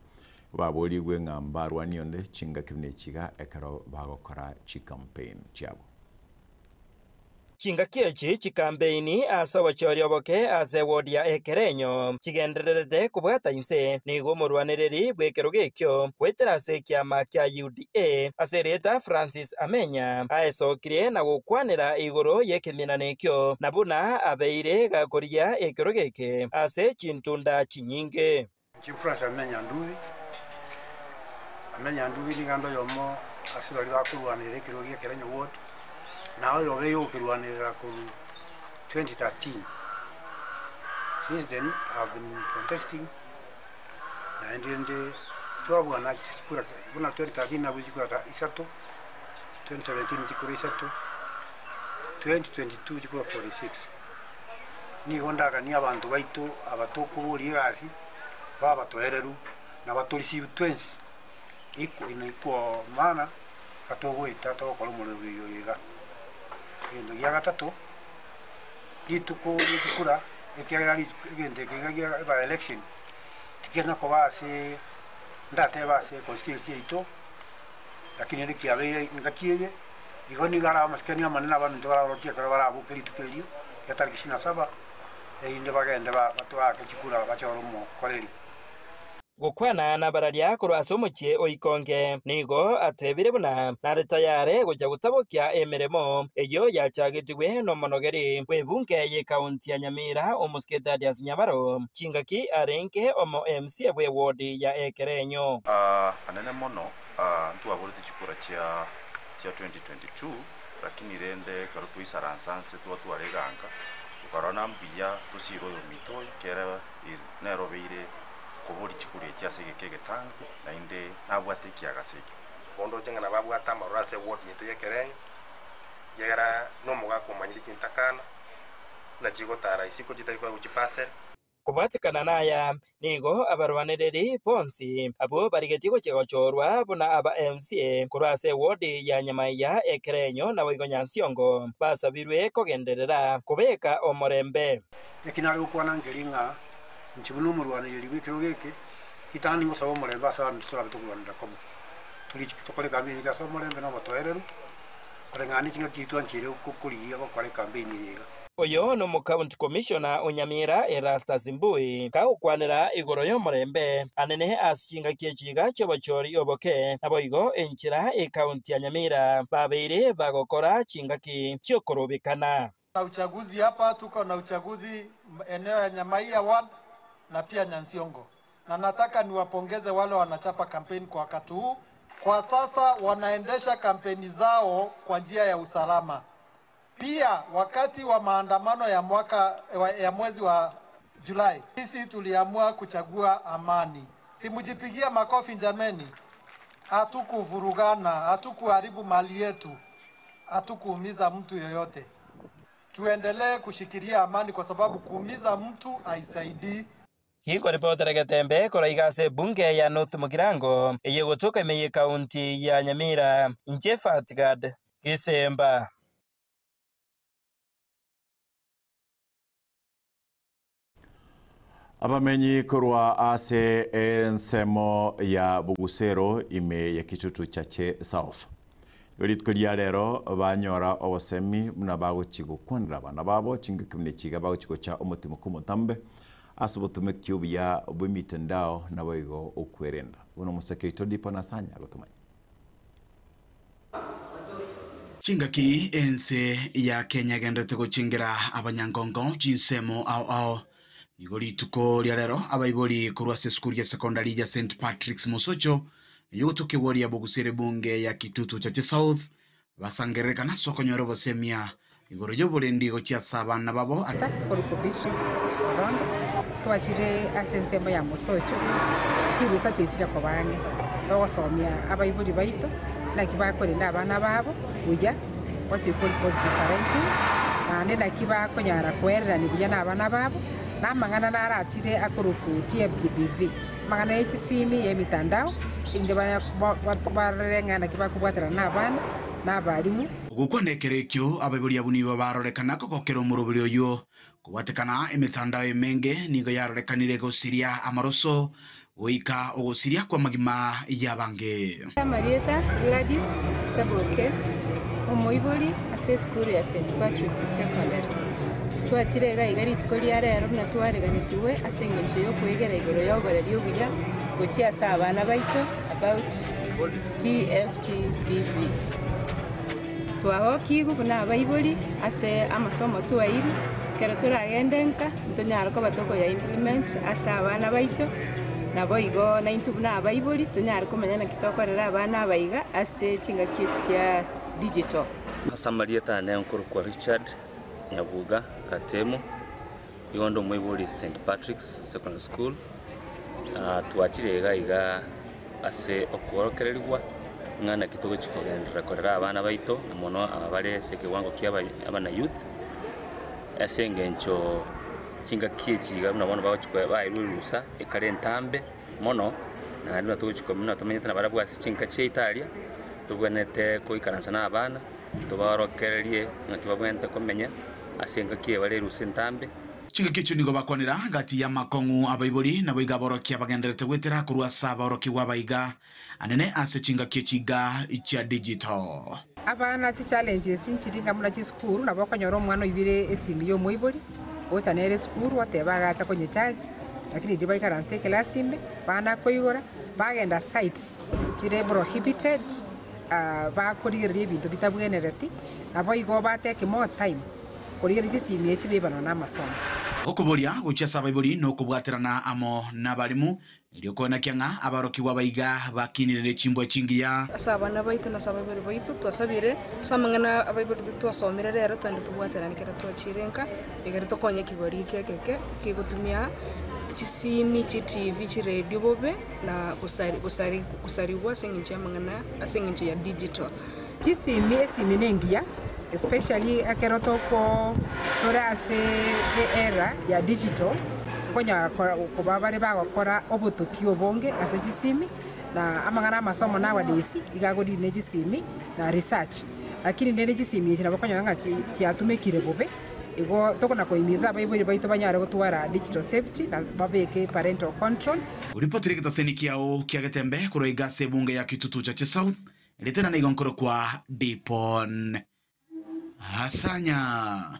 baborigwe ng'a mbarwani onde chingaki buna echiga ekero bagokora chicampaign chiabo. Chingaki echi chikampeini ase obochori oboke ase ward ya Ekerenyo chigendererete kobwata inse nigo omorwanereri bw'ekero gekio gwetera ase ekiama kia UDA ase erieta Francis Amenya aesokirie na gokwanera igoro y'ekeminano ekio na buna abeire gakoria ekero geke ase chintunda chinyinge. Chief Francis Amenya Ndubi Amenya Ndubi niga ndoyomo ase bari bakorwanera ekero gia Ekerenyo ward nawe yobe yokirwanirira koru 2013. Since then I have been contesting naende ndi twabwana chikura buna 2013 nabo chikura ta isato, 2017 chikura isato, 2022 chikura 46. Nigo ndagania abanto baito abatokobori egasi babatoereru na batorisibu twensi iko ino maana gatogoeta togokora omorero oyo iga. Egento gia gatato rituko riechikura ekiagera egento eke iga gia by election tikianya koba ase ndateba ase constituency yaito, lakini ere kiabeire ngaki eye igo nigo ara amasikani amanene abanto bararokia ekero baraboke rituko erio ria tariki 27 erinde bagende batwake chikura bachore omokoreri. Gokwana na bararia korwa ase omochie oikonge nigo atebire buna nare tayare gocha gotabokia emeremo eyo yachagetigwe nomonogeri bw'ebunge ye kaunti ya Nyamira omosike Thaddeus Nyabaro chingaki arenge omo MCA bwe ward ya Ekerenyo. Anene mono ntwaborete chikura chia chia 2022 lakini rende ekero twaisaransa nse twatwara eganka tukarora mbuya tosire oyo mito oyo kere nerobeire kobori chikura echi ase egeka egetangi naende nabwate ekiagase ekio. Bondo ocheng'ana babwate amaroro ase ward yetu ya Ekerenyo yegera nomogaka omanyire chintakana na chigotara isiko chitari kwa gochipasere. Kobwatikana naya nigo abarwanereri bonsi abo barigetie gochia gochorwa buna aba MCA korwa ase ward ya Nyamaiya Ekerenyo nabo igo Nyansiongo basabirwe kogenderera kobeka omorembe. Eki nare gokwana nkeri ng'a nchi buna omorwanereri bw'ekero geke itani ngosaba omorembe ase abanto torabe tokorwanera komo turi tokore campaign ase omorembe na obotoereru koreng'ana chingaki twanchire kokorigia gokora campaign eye iga. Oyo no county commissioner Onyamira Erastus Mbui kagokwanera igoro y'omorembe anene ase chingaki echiga chiobochori oboke nabo igo enchera ekaunti ya Nyamira babeire bagokora chingaki chiokorobekana. Na uchaguzi hapa tuko na uchaguzi eneo ya Nyamaiya ward na pia Nyansiongo, na nataka niwapongeze wale wanachapa kampeni kwa wakati huu. Kwa sasa wanaendesha kampeni zao kwa njia ya usalama. Pia wakati wa maandamano ya mwaka ya mwezi wa Julai, sisi tuliamua kuchagua amani. Simujipigia makofi jameni. Hatukuvurugana, hatukuharibu mali yetu, hatukuumiza mtu yoyote. Tuendelee kushikilia amani kwa sababu kuumiza mtu haisaidii. Hiko ripotera Getembe koraiga ase bunge ya North Mugirango eye gotoka emeye kaunti ya Nyamira inche Fatgad Gisemba. Abamenyi korwa ase ensemo ya Bogusero ime ya Kitutu Chache South. Igo rituko ria rero banyora obosemi buna bagochi gokwanera abana babo chingaki buna echi iga bagochi gocha omotimoka omotambe ase obotomeki obuya bw'emitandao naboigo okwerenda. Buna omoseke oito Dipo Nasanya agotomanya. Chingaki ense ya Kenya egenderete gochengera abanyangongo chinsemo ao ao. Nigo rituko ria rero abaibori korwa ase esukuru ya secondary ya St Patrick's Mosocho eyogotokigwa ria Bogusere ebunge ya Kitutu Chache South basangererekana ase okonyora obosemia igoro y'oborendi gochia ase abana babo. Korwa Beatrice Orondo, twachire ase ensemo ya Mosocho, chirusa chiaisire koba ang'e, togosomia abaibori baito naki bakorenda abana babo buya, what we call positive parenting, naende naki bakonyara koererania buya na abana babo, na amang'ana narachire akorokwa TFGBV, amang'ana ye chisimi, ye emitandao, erinde barore ng'a naki bakobwaterana na abana, na abalimu. Ogokwana ekero ekio, abaibori abwo nigo barorekana kogokera omoroberi oyio. Kobwatekana emetandao emenge nigo yarorekanire gosiria amaroso, goika ogosiria kw'amagima y'abange. Amarieta, Gladys Saboke, omoibori ase esukuru ya St. Patrick's Secondary. Twachire iga iga rituko ria rero buna twareganetigwe ase engencho y'okwegera igoro y'oboreri obuya gochia ase abana baito about TFGBV. Twagokigwe buna abaibori ase amasomo twairwe, ekero toragende nka ntonyare koba tokoya implement ase abana baito, naboigo naintwe buna abaibori tonyare komanya naki tokorera abana aba iga ase chingaki echi chia digital. Ase amarieta ane nkorokwa Richard Nyabuga Gatemo, igo onde omoibori St. Patrick's Secondary School, twachire iga iga ase okworokererigwa ng'a naki togochia kogenderera korera abana baito, na mono aba bare ase ekewango kia abana youth, ase eng'encho chingaki echi iga buna bono bagochia koe baerwa erusa ekare entambe mono, naende buna togochia buna tomenyete nabarabwo ase chinka chiaito aria, tobwenerete koikaransa na abana, tobaorokererie ng'aki babwenerete komenya ase engaki eye bare erusa entambe. Chingaki echio nigo bakwanera gati y'amakong'u abaibori, naboigo aborokia bagendererete goetera korwa ase abaorokigwa abaiga anene ase chingaki echi iga chia digital. Abana chichallenges nchiri ng'a buna chisukuru nabo okonyora omwana oibire esimi ya omoibori ogocha nere esukuru oteba agacha konyecharge lakini riria baikaransete eclass ime bana koigora bagenda sites chire prohibited bakorigereria ebinto bitabwenereti naboigo ba take more time Korigereria chisimi echi bebana namasomo. Okoboria gochia ase abaibori nokobwaterana amo nabarimu, erio koenekia ng'a abarokigwa baiga bakinire ne chimbwa chingiya. Ase abana baito na ase abaibori baito twasabire, ase amang'ana abaibori twasomire rero twende tobwaterane ekero twachire nka, ekero tokonye ekegori eke ekeke kegotumia chisimi, chitivi, chiredio bobe na gosari gosari gosarigwa ase eng'encho y'amang'ana ase eng'encho ya digital. Chisimi, esimi nengiya especially ekero toko tore ase era ya digital, okonyara koba bare bagokora obotoki obonge ase chisimi, na amang'ana amasomo nowadays iga agodeal ne chisimi na research. Lakini rende chisimi echi nabo okonyora ng'a chiatumekire bobe, igo tokona koimiza abaibori baito banyare gotwara digital safety na babeke parental control. Oripotire egetaseni kiao kia Getembe korwa iga ase ebunge ya Kitutu Chache South, Ritena nigo nkorokwa Dipon Hasanya.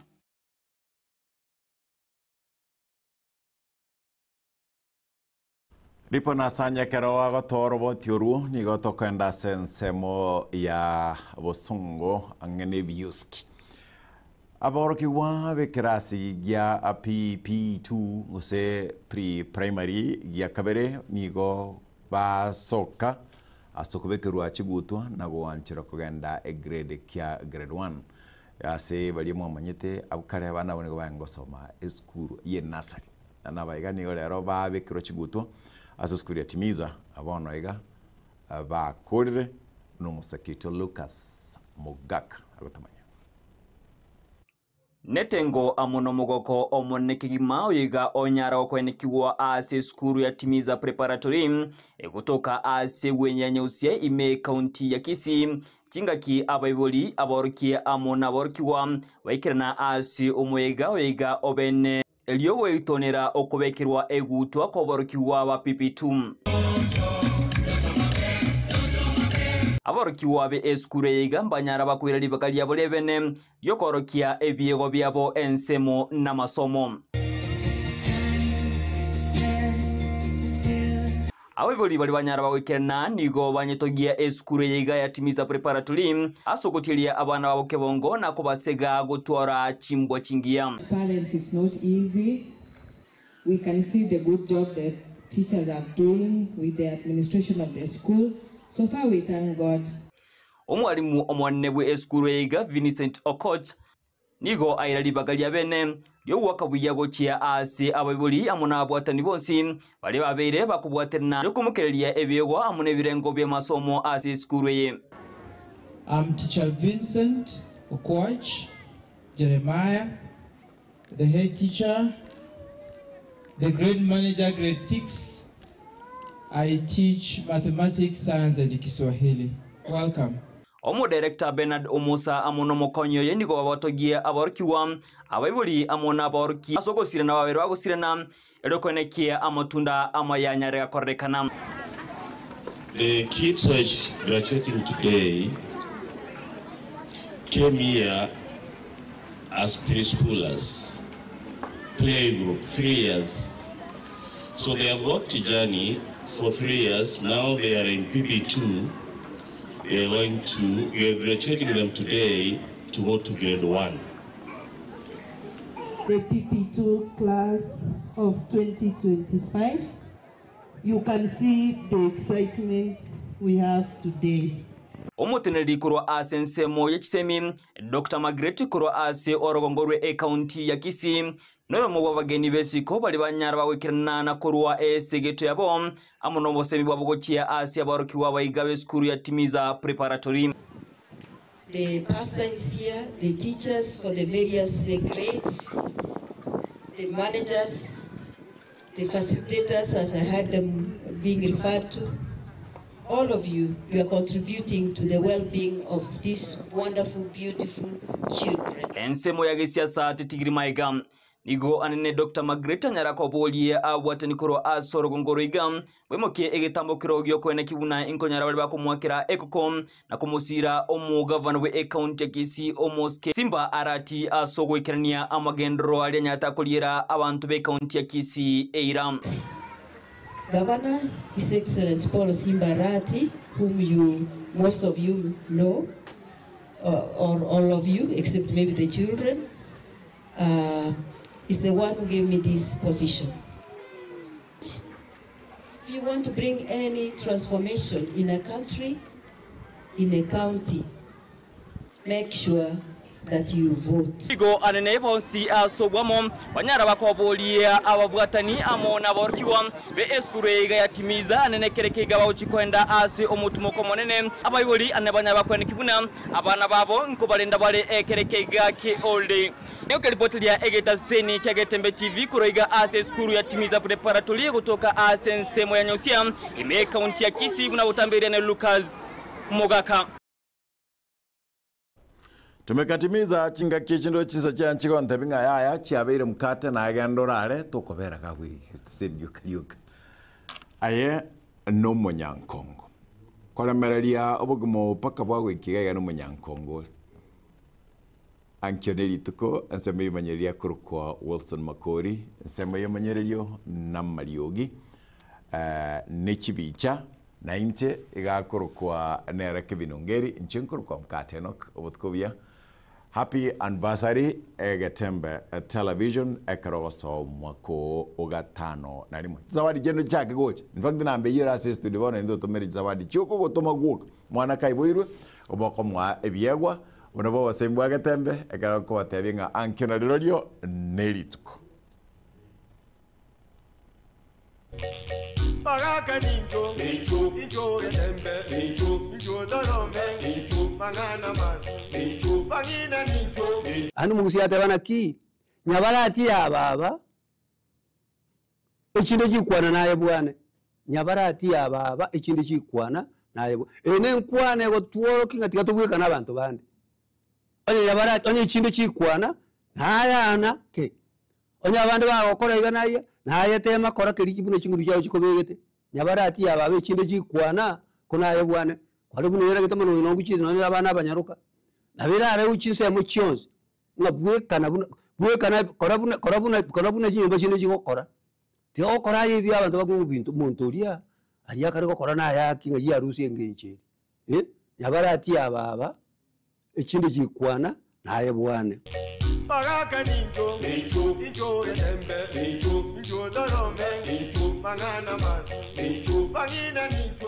Dipon Hasanya ekero agotoa oroboti orwo nigo tokoenda ase ensemo ya bosongo ang'e na ebiuski. Aborokigwa b'ekerasi gia PP2 gose pre-primary gia kabere nigo Basoka ase okobekerwa chigutwa na goancherwa kogenda egrade kia grade one. Ase baria mwamanyete abwo kare abana abwo nigo barenge gosoma esukuru ye nursery. Na nabaiga nigo rero babekerwa chigutwa ase esukuru ya Timiza bono iga bakorire buna omosake oito Lucas Mogaka agotomanya. Netengo amo nomogoko omonene kegima oyoiga onyara gokoenekigwa ase esukuru ya Timiza Preparatory egotoka ase egwenia ya Nyausia ime ekaunti ya Kisii. Chingaki abaibori, aborokia amo naborokigwa baikerana ase omoyega oyoiga obene. Erio goitonera okobekerwa egutwa kw'aborokigwa ba PP2. Aborokigwa be esukuru eye iga mbanyara bakoira ribaga riabo ri'ebene ri'okoorokia ebiegwa biabo ensemo namasomo. Abaibori baria banyara bagoikerana nigo banyetogia esukuru eye iga ya Timiza Preparatory ase ogotieria abana babo kebongo na kobasega gotwara chimbwa chingiya. Parents it's not easy. We can see the good job the teachers are doing with the administration of the school. So far we thank God. Omwalimu omonene bwe esukuru eye iga Vincent Okoch Nigo aira ribaga ria bene ri'ogoaka buya gochia aase abaibori amo nababwatani bonsi baria babeire bakobwaterana riokomokereria ebiegwa amo nebirengo bi'amasomo ase esukuru eye. I'm Teacher Vincent Okwach Jeremiah, the head teacher, the grade manager, grade 6. I teach mathematics, science, and Kiswahili. Welcome. Omoderekta Bernard Omusa amo nomokonyi oye nigo babatogie aborokigwa, abaibori amo nabaorokia ase ogosirana babere bagosirana, erio koenekia amatunda amaya anyare gakorerekana. The kids who are graduating today came here as preschoolers, playgroup, 3 years. So they have walked a journey for 3 years. Now they are in PP2. They are going to, we are graduating them today to go to grade 1. The PP2 class of 2025, you can see the excitement we have today. Omoteneneri korwa ase ensemo ye chisemi, Doctor Margaret korwa ase orogongo rwe ekaunti ya Kisii, noyomo bw'abageni b'esiko baria banyara bagoikerana na korwa esegeto yabo amo nobosemi bwabo gochia ase aborokigwa abaiga b'esukuru ya Timiza Preparatory. The pastor is here, the teachers for the various grades, the managers, the facilitators as I heard them being referred to. All of you, you are contributing to the well-being of these wonderful, beautiful children. Ensemo ya gesiasa tetigiri maiga nigo anene Dr. Margaret anyara koborie abwatani korwa ase orogongo roiga bwemokie egetambo kero giokoena kibuna inkonyara bari bakomwakera ekoko na komosira omogavana bwe ekaunti ya Kisii Omoske Simba Arati ase ogoikerania amagendero aria anyarete akoriera abanto b'ekaunti ya Kisii eira. Governor, His Excellency Paul Simba Arati, whom you, most of you know, or all of you, except maybe the children, is the one who gave me this position. If you want to bring any transformation in a country, in a county, make sure that you vote. Igo anene bonsi ase obwamo banyara bakoboria ababwatani amo naborokigwa be esukuru eiga yatimiza anene kere keiga bagochi koenda ase omotumoko omonene abaibori ane banyara bakweneki buna abana babo nkobarenda bare ekere keiga ki olde Nigo keripoti ria egetaseni kia Getembe TV korwa iga ase esukuru ya Timiza Preparatory gotoka ase ensemo ya Nyosia ime ekaunti ya Kisii buna gotamberia ne Lucas Mogaka. Tumekatimiza chingaki echi chinsa chiaye nchigontebi ng'a yaya chiabeire mkate naye genda orare tokobera gagwegese rioka rioka. Aye nomonyankongo. Koremereria obogima obo mpaka bwagoika iga iga nomonyankongo ore. Ankio ne rituko ensemo y'omonyererio akorokwa Wilson Makori, ensemo y'omonyererio namariogi ne chibicha, na inche iga akorokwa nere Kevin Ongeri, inche nkorokwa Mkate Enock, obotuko obuya. Happy anniversary Egetembe Television ekero ogosoa omwaka oo ogatano na rimo. Chizawadi chiaino chichake gocha. In fact nambe eyio ere ase estudio bono intwe totomere chizawadi chiokogotoma gwoka. Mwana kaiboirwe, obokomoa ebiegwa, buna bw'obosemi bwa Getembe, ekero nkobatebia ng'a ankio na rirorio nerituko. Bagaka nincho, nincho, nincho Getembe, nincho, nincho Torome, nincho, mang'ana mabi, nincho, bang'ina nincho. Naende omogusi ateba naki, nyabarati ya baba, echinde chikwana naye bwane, nyabarati ya baba echinde chikwana naye bwane. Eye nenkwana egotworokia ng'a tiga tobwekane abanto bande. Onye nyabarati onye echinde chikwana, nayana ki. Onye abande bagokora iga naye, naye tema kora keria buna chinguru chiago chikobegete, nyabarati aba abe echinde chikwana, ko naye bwane, kware buna oyeragete mono oyo nogochiete nonye na abana abanyaroka. Nabo erareu chinsemo chionsi, ng'a bwekana buna bwekana kora buna kora buna kora buna chinyomba chinde chigokora. Tiga gokora aye ebi abanto bakong'u binto omonto oria, aria akare gokora naye aki ng'ai arusie engencho eria eh, nyabarati aba aba, echinde chikwana naye bwane. Bagaka nincho, nincho, nincho getembe, nincho, nincho torome, nincho mang'ana mabe, nincho bang'ina nincho.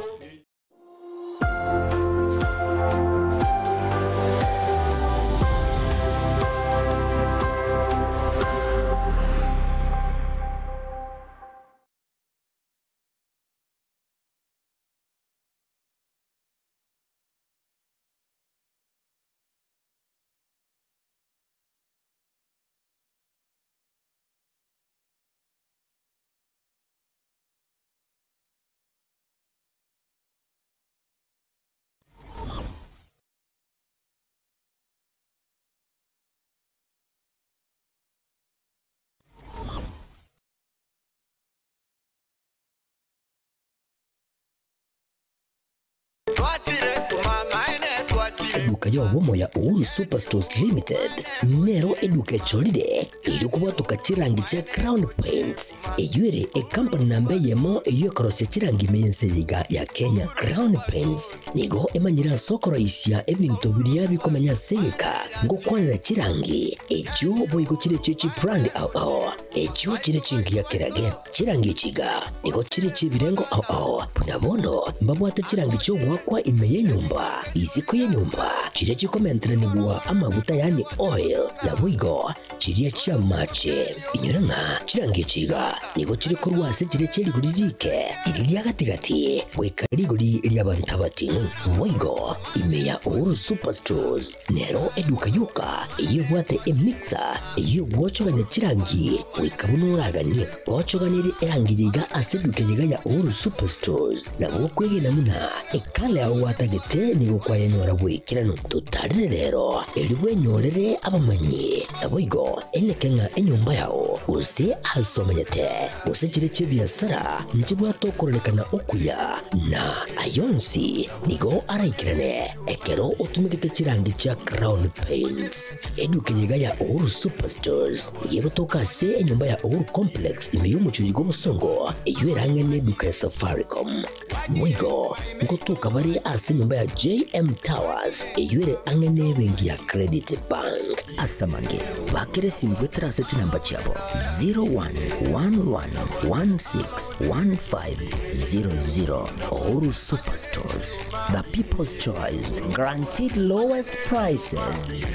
Eduka y'obomo ya Uhuru Superstores Limited nero eduka echorire erio kobwatoka chirangi chia Crown Paints eywo ere ekampani namba eyemo eywo ekorosia chirangi ime y'ense eye iga ya Kenya. Crown Paints nigo emanyire ase okoroisia ebinto biria bikomenya ase egeka ngokwanera chirangi echio boigo chire chie chibrand ao ao echio chire chingiya kerage. Chirangi echi iga nigo chire chi'ebirengo ao ao, buna bono mbabwate chirangi chi'ogoakwa ime y'enyomba, isiko y'enyomba, chiria chikomenteranigwa amaguta yaani oil, naboigo chiria chi'amache. Inyora ng'a chirangi echi iga nigo chire korwa ase chiria chie rigori riike, riria ria gati-gati, goika rigori ri'abanto abating'u. Boigo ime ya Uhuru Superstores Nero eduka yoka eyio ebwate emixer eyio egwochogania chirangi goika buna oraganie. Gochoganerie erangi yaiga ase eduka eyeiga ya Uhuru Superstores nabo okwegena buna ekala yao gwatagete nigo kwayenyora bw'ekeranu. Totarere rero erio bwenyorere abamanyi naboigo eneke ng'a enyomba yao gose ase omenyete gose chire chi'ebiasara nchibwate okororekana okuya na ayonsi nigo araikerane Ekero otumegete chirangi chia Crown Paints, eduka eye iga ya Uhuru Superstores nigo egotoka ase enyomba ya Uhuru Complex ime y'omochie oyo bw'obosongo, eyio erang'e neduka ya Safaricom. Boigo ngotoka bare ase enyomba ya JM Towers eyio ere ang'e nebenki ya Credit Bank. Ase amange, bakera esimi goetera ase chinamba chiabo 0111161500. Uhuru Superstores. The People's Choice, guaranteed lowest prices.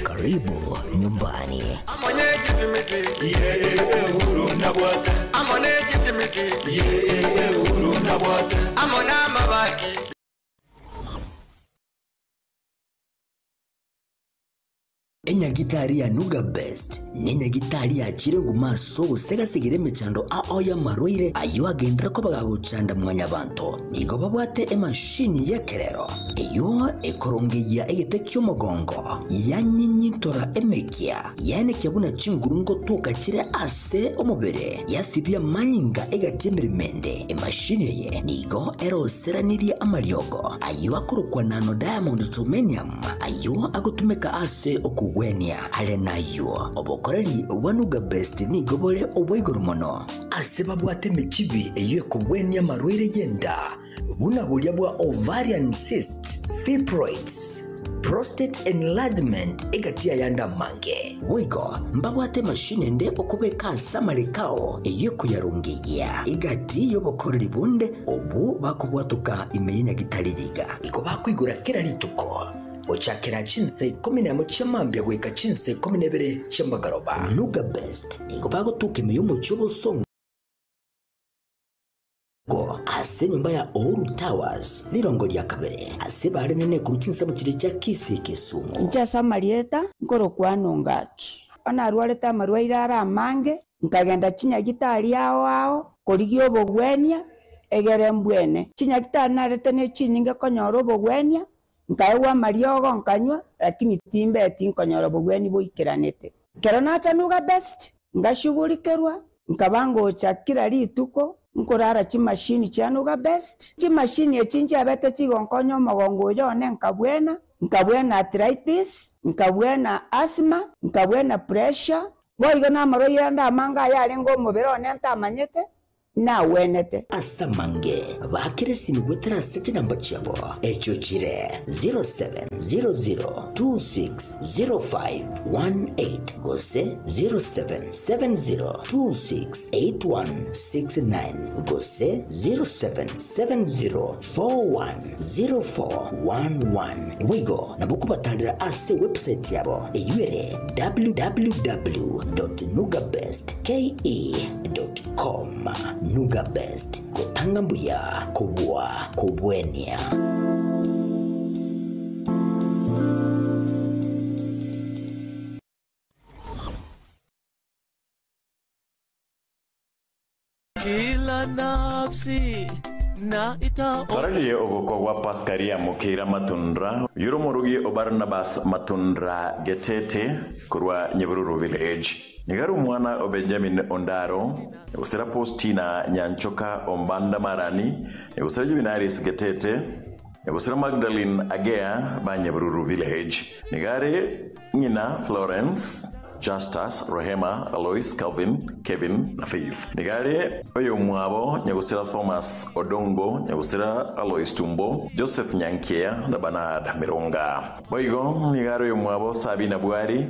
Karibu nyumbani. Enyagitari ya Nuga Best nenyagitari yachire nguma ase ogosegasegera emechando ao y'amarwaire ayio agenderere koba gagochanda mwanyabanto. Nigo babwate emashini y'ekerero eyio ekorongeyia egete ki'omogongo, yanyinyintora emekia, yaenekia buna chinguru ngotoka chire ase omobere, yasibia amanyinga egati y'emeremo ende. Emashini eye nigo eroseranirie amariogo ayio akorokwa nano diamond germanium, Ayio agotumeka ase okogwenia. Are nayio, obokoreri bwa Nuga Best nigo bore obwa igoro mono. Ase babwate emechibi eyio ekogwenia amarwaire y'enda, buna boria bwa ovarian cysts, fibroids, prostate enlargement egati y'ayande amange. Boigo mbabwate emashini ende okobeka ase amareko ao eyio ekoyarongeyia egati y'obokoreri bonde obwo bakobwatoka ime y'enyagitari yiga. Igo bakoigora kera rituko, gochakera chinsa ikomi nemo chia mambia goika chinsa ikomi na ibere chia magoroba. Nuga Best nigo bagotuka ime y'omochie obosongo ase enyomba ya Uhuru Towers, rirongo ria kabere, ase bare nene korwa chinsemo chiria chia Kisii Kisumu. Inche ase amarieta nkorokwa Nongaki. Bono narwarete amarwaire are amange, nkagenda chinyagitari ao ao korigia obogwenia, egere mbwene. Chinyagitari narete ne chinyinge konyora obogwenia, nkaegwa amariogo nkanywa, lakini timbeti nkonyora obogwenia boikeranete. Ekero nacha Nuga Best, Ngashughulikerwa, nkaba ngocha kila rituko, nkorara chimashini chia Nuga Best. Chimashini echi nchiabete chigonkonya omogongo oyo one nkabwena, nkabwena arthritis, nkabwena asthma, nkabwena pressure, boigo na amarwaire ande amange aya arenge omobere one ntamanyete, nawenete. Ase amange bakire esimi goetera ase chinamba chiabo echio chire 0700260518 gose 0770268169 gose 0770410411. Boigo nabo kobatarera ase website yabo eywo ere www.nugabestke.com. Nuga Best, gotanga mbuya kobua kobwenia. Kila nafsi na ita Twararirie ogokwa gwa Pascaria Mukeira Matundra yuro morugi o Barnabas Matundra Getete korwa Nyebururu village. Nigaru omwana o Benjamin Ondaro egosera Postina Nyanchoka Ombanda Marani egosera Juvenalis Getete egosera Magdalene Agea ba Nyebururu village. Nigare ng'ina Florence Justus, Rehema, Alois, Calvin, Kevin na Faith. Nigare oyo mwabo nyagusira Thomas Odongo, nyagusira Alois Tumbo, Joseph Nyankia na Bernard Mironga. Boigo nigare oyo mwabo Sabina Bwari,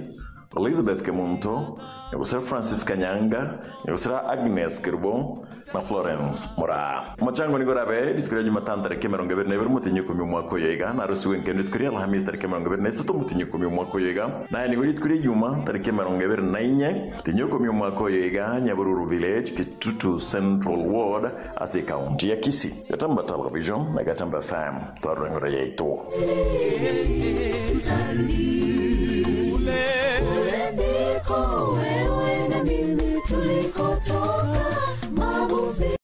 Elizabeth Kemunto, nyagusira Francis Kanyanga, nyagusira Agnes Kerubo na Florence Mura. Omochango nigo orabe rituko ria Jumatano tariki 22 omotienyi ikomi omwaka oyo iga, narusiwe nkende rituko ria Alhamisi tariki 23 omotienyi ikomi omwaka oyo iga, naye nigo rituko ria Ijuma tariki 24 omotienyi ikomi omwaka oyo iga, Nyabururu Village, Kitutu Central Ward ase ekaunti ya Kisii. Gatamba Television na Gatamba FM twarora engoro yaito. Kule ndiko wewe na mimi tulikotoka mavumbi.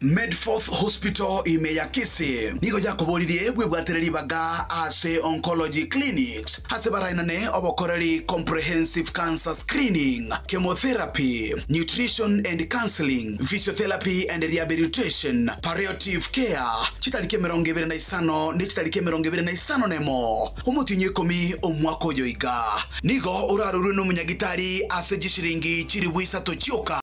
Medforth Hospital ime ya Kisii nigo yakoboririe bwebwatereri baga ase oncology clinics ase barainane obokoreri comprehensive cancer screening, chemotherapy, nutrition and counseling, physiotherapy and rehabilitation, palliative care, chitariki 25 ne chitariki 25 nemo omotinyi 10 omwaka oyo iga nigo orarurwe n'omunyagitari ase chishiringi chiribu isato chioka.